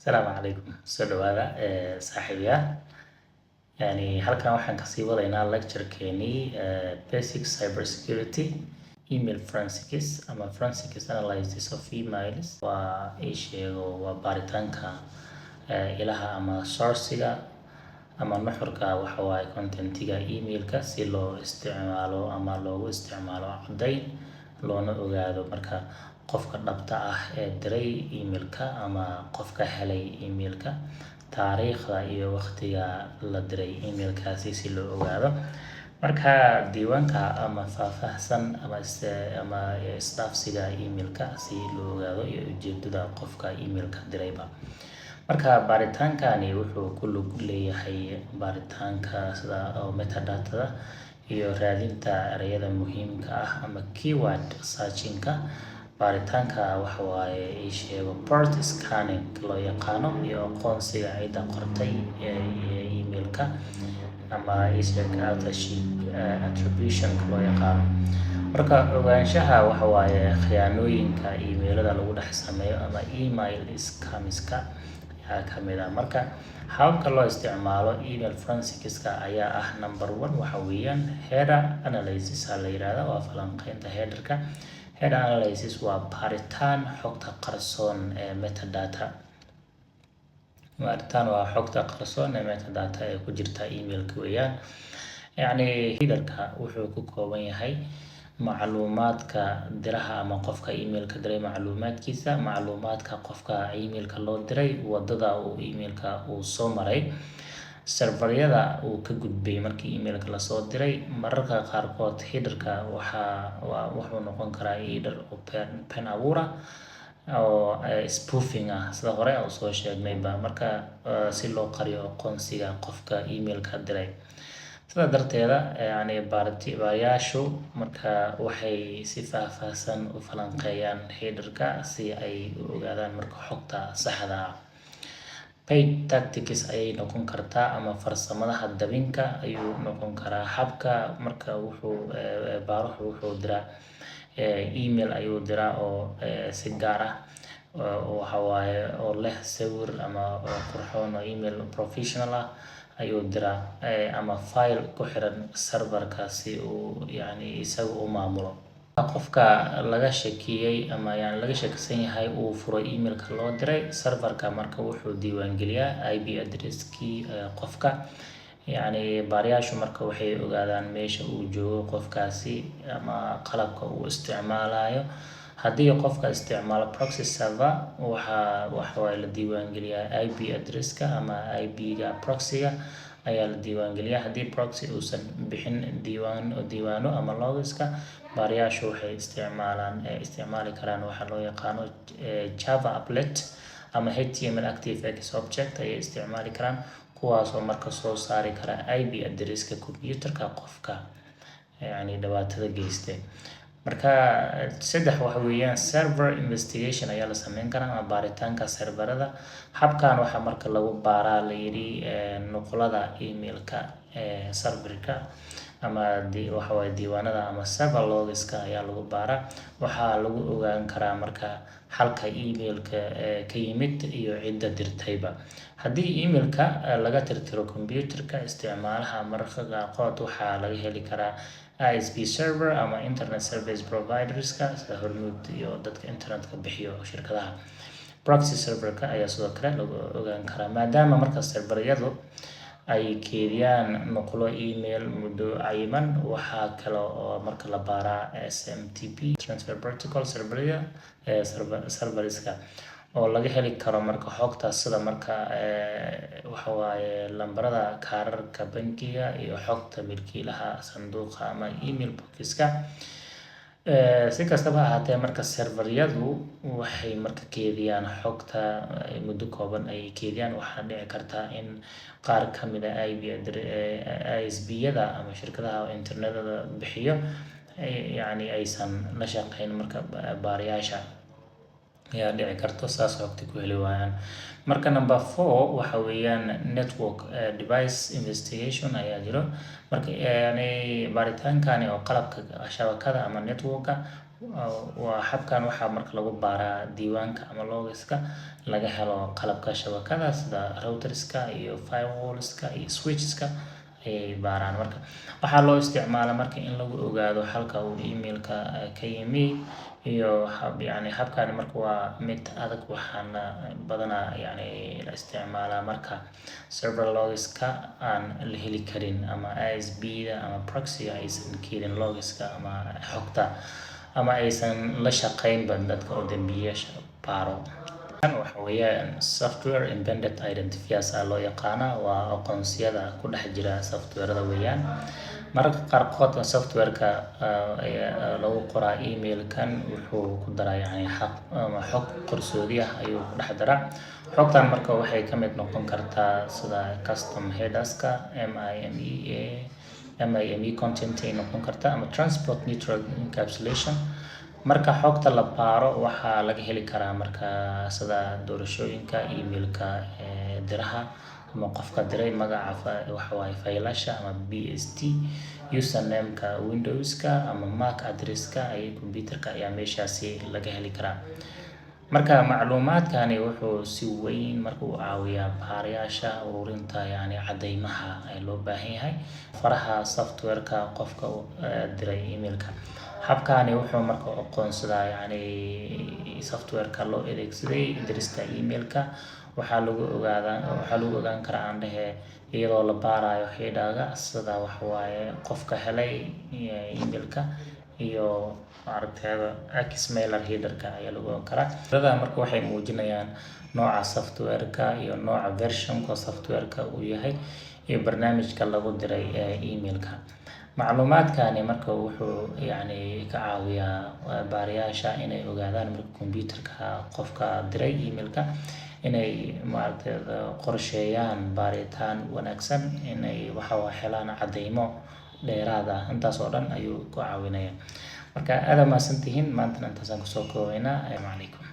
Asalaamu calaykum, soo dhawaada saaxiibayaal. Yani halkan waxaan kasii wadaynaa lecture-keenii basic cyber security, email forensics ama forensics analysis of emails. Waa ii sheego, waa baaritaanka ilaha ama source-iga ama nuxurka, waxa waaye content-iga emailka, si loo isticmaalo ama loogu isticmaalo caddayn, loona ogaado marka qofka dhabta ah ee diray emailka ama qofka helay emailka, taariikhda iyo waqtiga la diray emailkaasi si loo ogaado. Marka diiwaanka ama faahfaahsan ama isdhaafsiga emailka si loo ogaado iyo ujeedada qofka emailka dirayba. Marka baaritaankani wuxuu ku lug leeyahay baaritaanka sida oo metadata iyo raadinta ereyada muhiimka ah ama keyword searching-ka, baaritaanka waxa waaye ii sheego port scanning loo yaqaano, iyo aqoonsiga cidda qortay emailka ama ii sheeg authorship attribution loo yaqaano. Marka ogaanshaha waxa waaye khiyaanooyinka emailada lagu dhex sameeyo ama email scams-ka ayaa kamid ah. Marka hababka loo isticmaalo email forensics-ka ayaa ah: number one waxa weeyaan header analysis aa la yiraahdaa, waa falanqeynta headerka. Header analysis waa baaritaan xogta qarsoon ee metadata, baaritaan waa xogta qarsoon ee metadata ee ku jirta emailka weeyaan. Yacni headerka wuxuu ku kooban yahay macluumaadka diraha ama qofka emailka diray macluumaadkiisa, macluumaadka qofka emailka loo diray, wadada uu emailka uu soo maray, serveryada uu ka gudbay markii emailka lasoo diray. Mararka qaarkood headerka waxaa wuxuu noqon karaa header oo been abuur ah oo spoofing ah, sida hore aan usoo sheegnayba, marka si loo qariyo aqoonsiga qofka emailka diray. Sidaa darteeda, yani baarayaashu marka waxay si faahfaahsan u falanqeeyaan headerka si ay u ogaadaan marka xogta saxda ah. Bait tactics ayay noqon kartaa ama farsamadaha dabinka ayuu noqon karaa habka. Marka wuxuu baaruhu wuxuu diraa email ayuu diraa oo si gaar ah waxa waaye oo leh sawir ama qurxoon oo email professional ah ayuu diraa ama file ku xiran serverka si uu yani isaga u maamulo. Qofka laga shakiyay ama yani laga shakisan yahay uu furo emailka loo diray, serverka marka wuxuu diiwaangeliyaa IP addresskii qofka. Yacni baarayaashu marka waxay ogaadaan meesha uu joogo qofkaasi ama qalabka uu isticmaalayo. Haddii qofka isticmaalo proxy server, waxaa waxa waaye la diiwaangeliyaa IP addresska ama IP-ga proxy-ga ayaa la diiwaangeliyaa. Haddii proxy uusan bixin diiwaan diiwaano ama logiska, baarayaashu waxay isticmaalaan isticmaali karaan waxa loo yaqaano Java applet ama HTML ActiveX object ayay isticmaali karaan, kuwaasoo marka soo saari kara IP addresska computerka qofka yani dhibaatada geystay. Marka saddex waxa weeyaan server investigation ayaa la sameyn karaa ama baaritaanka serverada. Habkan waxaa marka lagu baaraa la yidhi nuqulada emailka ee serverka ama waxa waaye diiwaanada ama server logiska ayaa lagu baaraa. Waxaa lagu ogaan karaa marka halka emailka ka yimid iyo cidda dirtayba. Haddii emailka laga tirtiro computerka isticmaalaha, mararka qaarkood waxaa laga heli karaa ISP server ama internet service providerska sida Hormuud iyo dadka internetka bixiyo shirkadaha. Proxy serverka ayaa sidoo kale lagu ogaan karaa, maadaama marka serveryadu ay keydiyaan nuqulo email muddo cayiman. Waxaa kale oo marka la baaraa SMTP transfer protocol serveryada, serverska oo laga heli karo marka xogta, sida marka waxa waaye lambarada kaararka bangiga iyo xogta milkiilaha sanduuqa ama email boxiska. Si kastaba ha ahaatee, marka serveryadu waxay marka keydiyaan xogta muddo kooban ay keydiyaan. Waxaa dhici karta in qaar ka mid ah IP ISP-yada ama shirkadaha internetada bixiyo yacni aysan la shaqeyn marka baarayaasha ayaa dhici karto, saas xogta ku heli waayaan. Marka number four waxa weeyaan network device investigation ayaa jiro. Marka yani baaritaankani oo qalabka shabakada ama networka Waa habkan waxaa marka lagu baaraa diiwaanka ama logiska laga helo qalabka shabakada, sida routerska iyo firewallska iyo switcheska ayay baaraan. Marka waxaa loo isticmaalaa marka in lagu ogaado halka uu emailka ka yimi iyo hab, yani habkani marka waa mid adag, waxaana badanaa yani la isticmaalaa marka server logska aan la heli karin ama ISP da ama proxy aysan keenin logiska ama xogta ama aysan la shaqeynba dadka oo dambiyeyaasha baaro. Kan waxa weeyaan software embedded identifiers aa loo yaqaanaa, waa aqoonsiyada ku dhex jira softwareda weeyaan. Mararka qaarkood softwareka lagu qoraa emailkan wuxuu ku daraa yani xaq ama xog qarsoodi ah ayuu ku dhex daraa. Xogtan marka waxay ka mid noqon kartaa sida custom headerska, MIME content ay noqon kartaa ama transport network encapsulation. Marka xogta la baaro, waxaa laga heli karaa marka sida doorashooyinka emailka ee diraha ama qofka diray, magaca waxa waaye faylasha ama PST, username-ka Windowska ama MAC address-ka ay computer-ka ayaa meeshaasi laga heli karaa. Marka macluumaadkani wuxuu si weyn marka u caawiyaa baarayaasha ururinta yani cadeymaha ee loo baahan yahay, faraha software-ka qofka diray emailka. Habkani wuxuu marka aqoonsadaa yani software-ka loo adeegsaday dirista emailka. Waxaa lagu ogaan karaa, aan dhehe, iyadoo la baarayo header-ga, sida waxa waaye qofka helay emailka iyo maaragtay X-mailer headerka ayaa lagu ogaan karaa. Tirada marka waxay muujinayaan nooca software-ka iyo nooca version-ka software-ka uu yahay iyo barnaamijka lagu diray emailka. Macluumaadkani marka wuxuu yacni ka caawiyaa baarayaasha inay ogaadaan marka computer-ka qofka diray emailka, inay maaragtay qorsheeyaan baaritaan wanaagsan, inay waxa helaan cadeymo dheeraad ah. Intaas oo dhan ayuu ku caawinaya. Marka aad mahadsantihiin, maantana intaasaan kusoo koobaynaa. Asalaamu calaykum.